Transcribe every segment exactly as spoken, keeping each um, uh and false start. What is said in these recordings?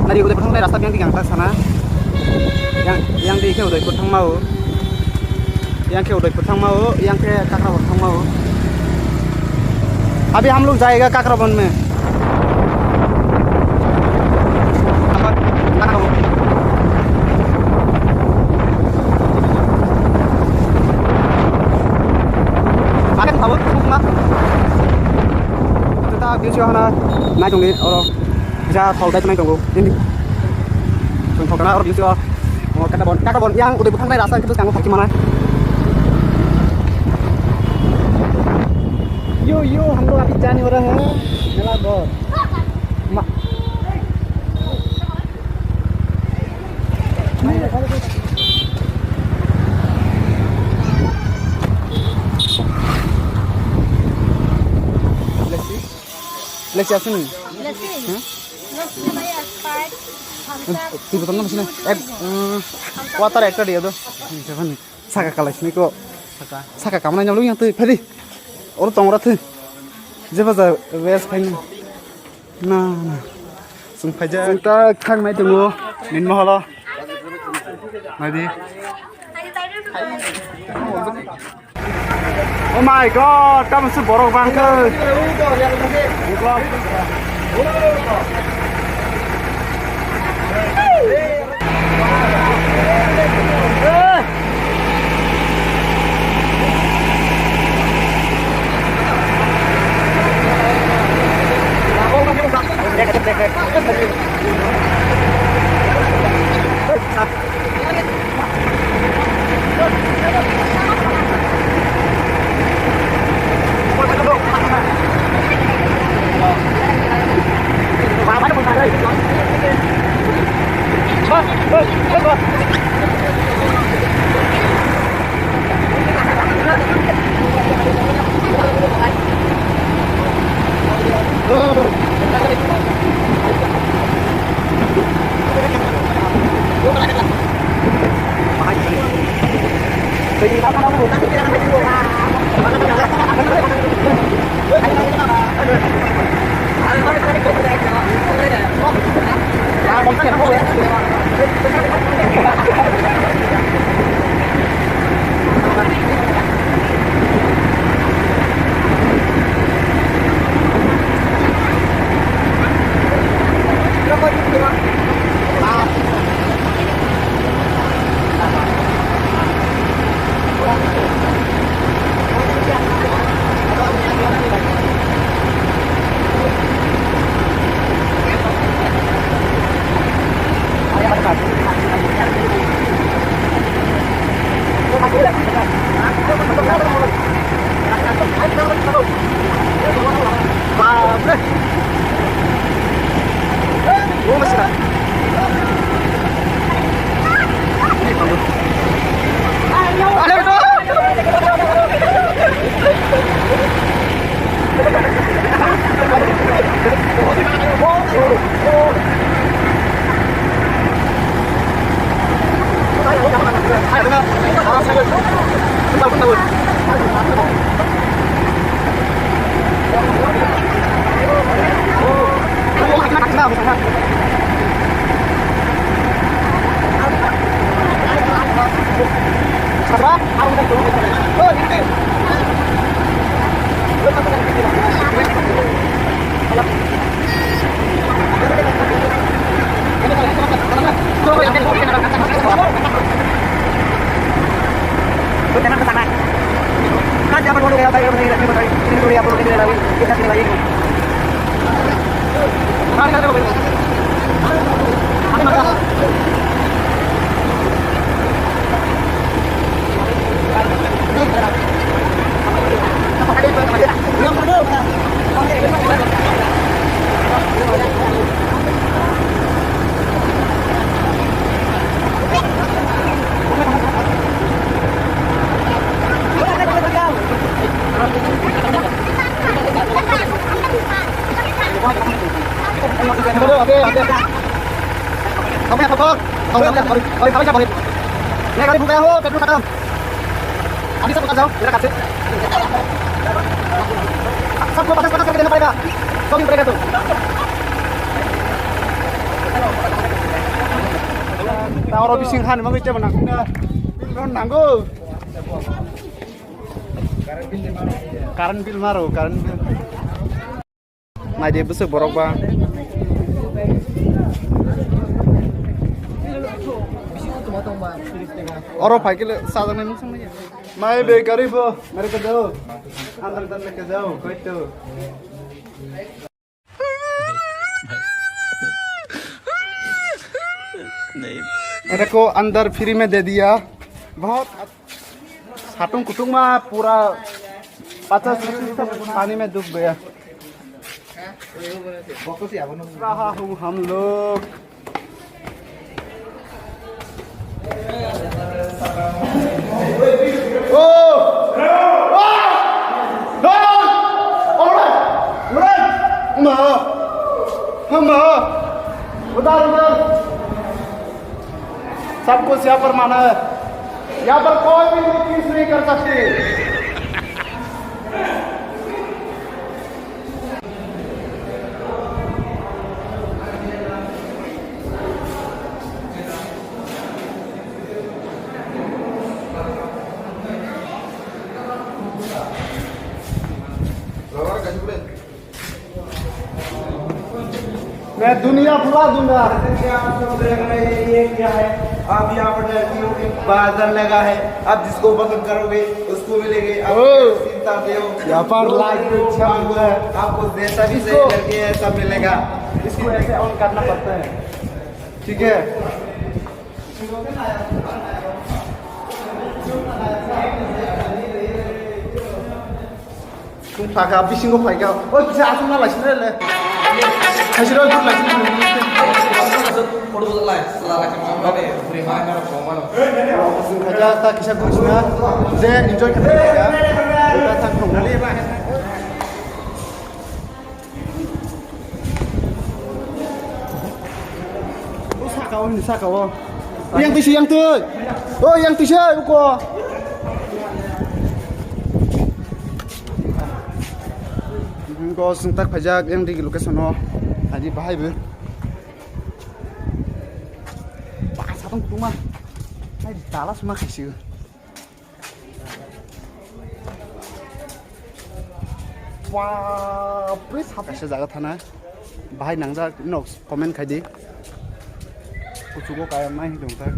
Nari Udaipur thangnai rasta yang digang tak sana. Yang, yang di khe Udaipur thangmao. Yang khe Udaipur thangmao, yang khe Kakrabon thangmao. Abhi hum log jayega Kakrabon mein. Akan tahu, kuma. Kita view sih hana, naik dong ni, oro. Kisa thok dai tongnai tongo. Ini. Chwng thok kana oro bisio. Oh, Kakrabon, Kakrabon yang Udaipur thangnai rasta khe bwskango thakchi mana. Yo, yo, hum log abhi jane wala hai. Mela ghar. Ma- Lassi? Lassi asini? Lassi. Hmm? Lassi bhaiya, Sprite, thumbs up. Twi botol no bisina. Ek, um, water ekta diya do. Saka kalai sini ko. Saka. Saka kamna nyamlo yang twi phadi. Oro tongora twi. Jeba ja rest khai. Na, na. Sung phaija. Sung ta thang nai tongo. Nin moholo. Nadi. Oh my God, tamo se borok bangkhe. Apa yang kotor? Tahu nggak? Sorry, sorry, kami siapa nih? Ini kali buka ho, petrol khatam. Abhi sab khatam, mera khatam. Sabko patas patas karke dena padega. Sabhi padega to. Oro bising hani bagwi tebo nangkukna. Bill rw nango. Current bill maro, current bill. Naidi bwswk borok ba. Oro phaikhe le sajaknai nung sangmanya. Mai be gari bo, mere ko do. Andar dan le ke jao, koi to. मेरे को अंदर फ्री में दे दिया। बहुत साटुंग कुटुंग मा पूरा पचास लीटर पानी में डूब गया। रहा हूँ हम लोग। सब कुछ यहाँ पर माना है, यहाँ पर कोई भी किस नहीं कर सकती। मैं दुनिया भुला दूंगा। जैसे कि आप सब देख रहे हैं, ये क्या है? आप यहाँ पर लड़कियों के बाजार लगा है। आप जिसको पसंद करोगे, उसको मिलेंगे। आप ओ, चिंता दे हो। यहाँ पर लाइट भी अच्छा मिल रहा है। आपको जैसा भी इसको चाहिए लड़की, ऐसा मिलेगा। इसको ऐसे ऑन करना पड़ता है। ठीक है। Chwng pha kha, bisingo phai kha. Oi, kisa aswk ma laisina le. Khaisiro dur laisina. Chwng kha kha, ta kisa gurusina. Je enjoy kha kha. Ta thang thong. O saka o, ni saka o. Yang twi se, yang twi. O, yang twi se, uko. Ko sung tak phajak, yang di location o. Adi bahai be. Baka satong tuma. Hai, tala suma khaisi. Bapre, sat kaisa jaga thana. Bahai nangjak, nok comment khai di. Kuchugo kaya mai hing tongthak.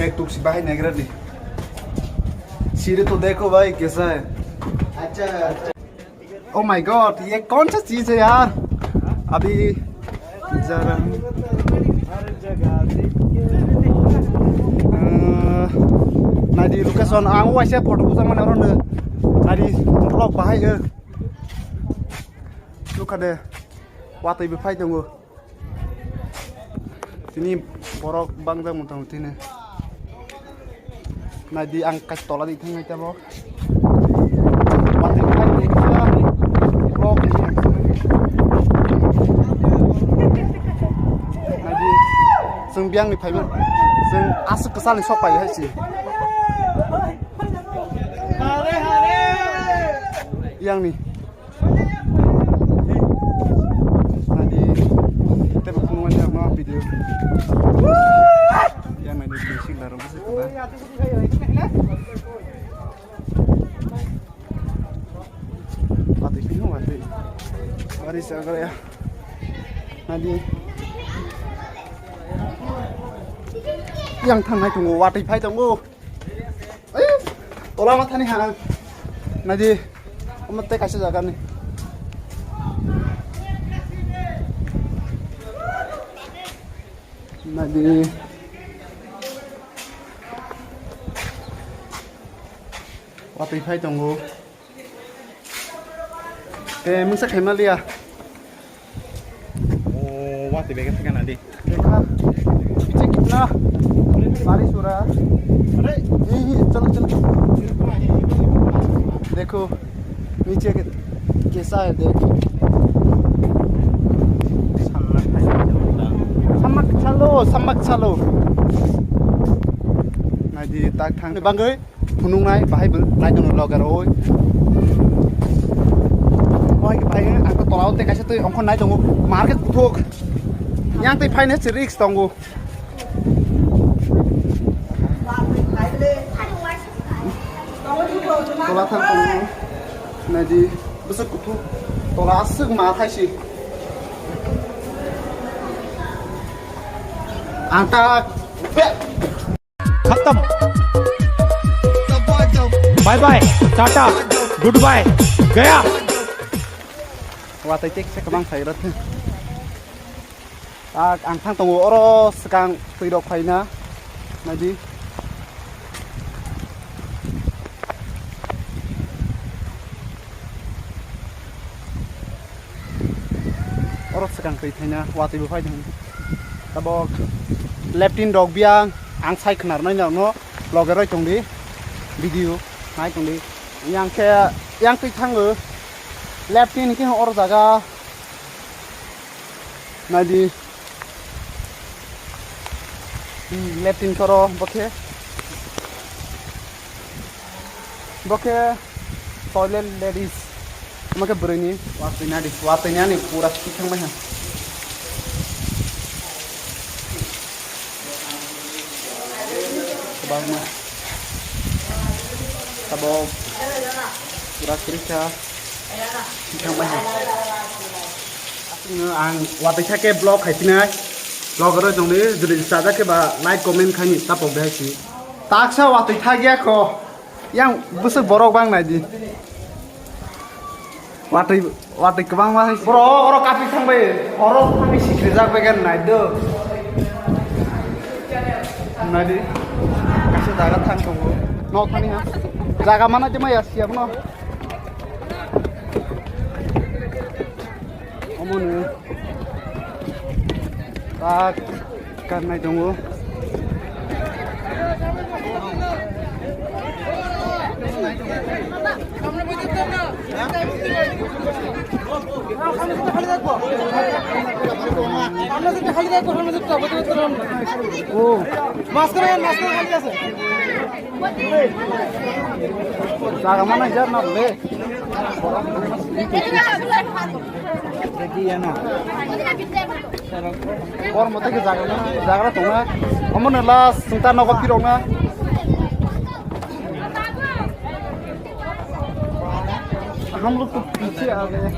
Ek tuk si bahai nagra di. Sire to dekho bhai, kaisa hai? Acha, acha. Oh my God, ये कौन सा चीज है यार? अभी जरा, अ, nai di location, ang waisa photo bujak mani oro no. Nai di vlog bahai o. Nukha de, watwi bo phai tongo. Tini borok bangjak motha motini. Nai di ang kai tola di thangnai tabo. Watwi phai tongkha. Vlog ni ang. Nai di, chwng biyang ni phaiman. Chwng aswk kwchal ni sok pai hai si. Yang ni. Nadi, tebo phunukmani ang ma video. Yang nadi bisi larok bisi kena. Pati pino mati. Mari sa kare ya. Nadi. Yang thangnai tongo, watwi phai tongo. Ai, tola ma thani ha. Nadi, omo tei kaisa jaga ni. Nadi. Watwi phai tongo. Te mungsa khaima liya. ओ, वहाँ से बेगे से कहना दे। देखा, पीछे कितना बारिश हो रहा है। अरे, ये, ये, चलो, चलो। देखो, नीचे के, कैसा है, देख। Samak chalo, samak chalo. Nai di, tak thang. Bangoi. Phunuknai bahai bo nai tongno loge roi. Bahai bahai ang to tola Tei kaisa twi ongkhor nai tongo, market kuthuk. Yang tei phaina se risk tongo. Tola thang tongo. Naidi, bwswk kuthuk. Tola aswk ma thaisi. Ang ta. खत्म। Bye bye, tata, goodbye, गया। Watwi tek se kwbang sai rw thung. Tak ang thang tongo oro swkang twi rok phaina. Naidi. Oro swkang twi phaina watwi bo phai thung. Tabok leptin rok biyang ang sai khwnar nai no loge roi tong di video nai tong di. Yang khe yang twi thango leptin khe oro jaga nai di. Hmm, leptin koro bokhe. Bokhe toilet ladies. Omo khe bwrwini watwi nadi, watwi nani pura thik thang bai ha. Kwbangma. Tabok pura thik kha. Thik thang bai ha. Ang watwi thake vlog khai phinai. Vlog oro jongni jodi chajak khe ba like comment khaini tapok de hai si. Taksa watwi thagya kho. Yang bwswk borok bang nai di. Watwi watwi kwbangma hai. Bro, oro kapik thang bai. Oro thangwi sikri jak bai gan nai do. Nai di. Kaisa jaga thang tongo. No thani ha. Jaga mana je maya siya no. Omono tak kannai tongo. Master, master, খালি আছে। Jaga mana jar na bole. Bor mote ke jaga mana, jaga tong na. Omo na last, sungta nogo pirok na. Hum log to piche aa gaye.